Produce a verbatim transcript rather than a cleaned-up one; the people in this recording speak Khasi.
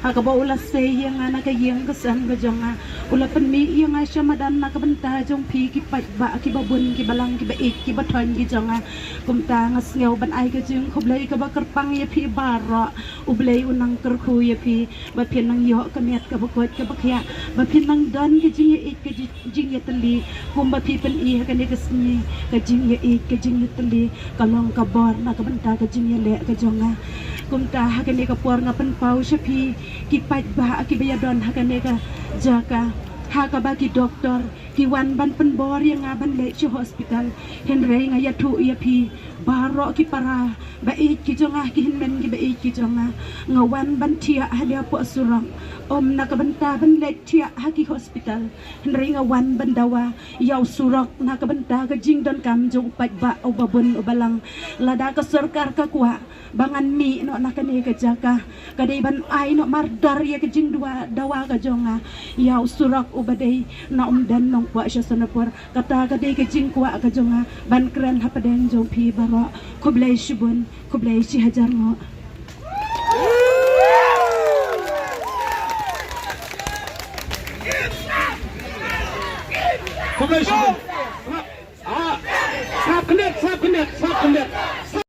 Ha kaba u la sei ïa nga na ka ïing ka sem ka jong nga, u la pynmih ïa nga sha madan na ka bynta jong phi ki paidbah kiba bun, kiba lang, kiba ïeit, kiba thoiñ ki jong nga. Kumta nga sngew ban ai ka jingkhublei kaba kyrpang ïa phi baroh. U Blei u nang kyrkhu ïa phi, ba phin nang ïoh ka met kaba koit kaba khiah, ba phin nang don ka jingïeit ka ji- jingïatylli, kumba phi pyni ha kane ka sngi. Ka jingïeit ka jingïatylli ka long ka bor na ka bynta ka jingïaleh ka jong nga. Kumta ha kane ka por nga pynpaw sha phi ki paidbah kiba ïadon ha kane ka jaka, ha kaba ki doktor ki wan ban pynbor ïa nga ban leit sha hospital. Hynrei nga ïathuh ïa phi baroh ki para ba ïeit ki jong nga, ki hynmen kiba ïeit ki jong nga, nga wan ban thiah hapoh surok, ym na ka bynta ban leit thiah ha ki hospital. Hynrei nga wan ban dawa ïa u surok na ka bynta ka jingdonkam jong u paidbah uba bun uba lang. Lada ka sorkar ka kwah ba ngan mih noh na kane ka jaka, ka dei ban ai noh mardor ïa ka jingdawa, dawa ka jong nga ïa u surok uba dei na Umden Nongpoh sha Sonapur. Kata ka dei ka jingkwah ka jong nga ban kren hapdeng jong phi baroh. Khublei shibun, khublei shihajar nguh. Khublei shibun. Ah, sngap khyndiat, sngap khyndiat, sngap khyndiat.